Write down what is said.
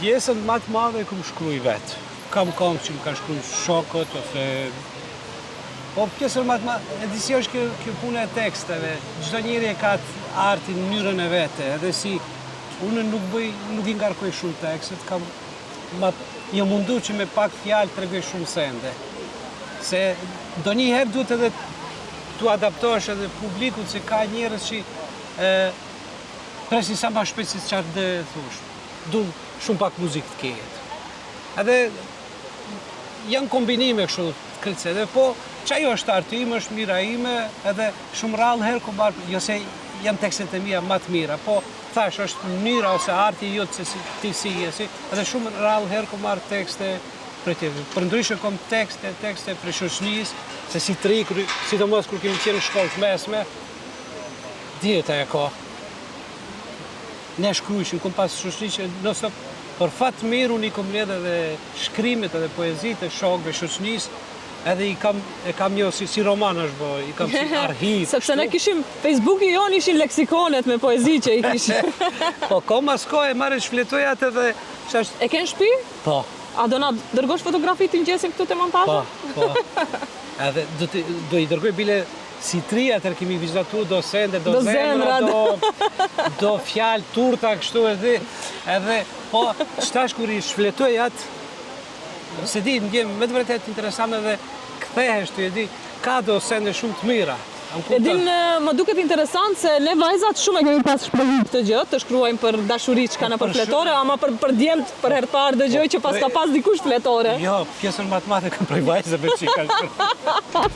Pjesën ma të madhe e kom shkruj vetë. Kam kongë që më kanë shkruj shokët ose Po pjesën ma të madhe, e di si është kjo, kjo puna e teksteve, çdo njeri e ka artin në mënyrën e vete, edhe si unë nuk bëj, nuk i ngarkoj shumë tekstet, kam ma jam mundu që me pak fjalë tregoj shumë sende. Se ndonjëherë duhet edhe t'u adaptohesh edhe publikut se ka njerëz që e, presin sa ma shpejt se çfarë do thush. Du shumë pak muzikë të ketë. Edhe janë kombinime kështu të krejt edhe po qajo është arti im, është mënyra ime, edhe shumë rrallë herë kom marrë, jo se janë tekstet e mia ma të mira, po thash është mënyra ose arti jot se si ti si je si, edhe shumë rrallë herë kom marrë tekste prej tjerëve. Përndryshe kom tekste, tekste prej shoqënisë, se si të ri, kur, sidomos kur kemi qenë në shkollë të mesme, dihet ajo kohë. Ne shkruajshim, kom pas shoqëni që non stop, për fat të mirë unë i kom mbledh edhe shkrimet edhe poezitë e shokëve, shoqënisë, edhe i kam e kam një si, si roman është bo, i kam si arhiv. Sepse ne kishim Facebooki jonë ishin leksikonet me poezi që i kishim. Po ko mas kohe marrë shfletoj atë dhe ç'është E ke në shtëpi? Po. A do na dërgosh fotografi t'i ngjesim këtu te montazha? Po, po. Edhe do të do i dërgoj bile si tri atëherë kemi vizatu do sende, do, Do zemra, zemra, do do fjalë turta kështu edhe edhe po qetash kur i shfletoj atë se di, ndjem me të vërtetë interesant edhe kthehesh ti e di, ka do sende shumë të mira. A më E kupton? din, më duket interesant se ne vajzat shumë e kemi pas shprehi këtë gjë, të shkruajmë për dashuri çka në për për shumë- fletore, ama për për djemt për herë të parë dëgjoj që pas ka pas dikush fletore. Jo, pjesën më të madhe kam prej vajzave që i kanë shkruar.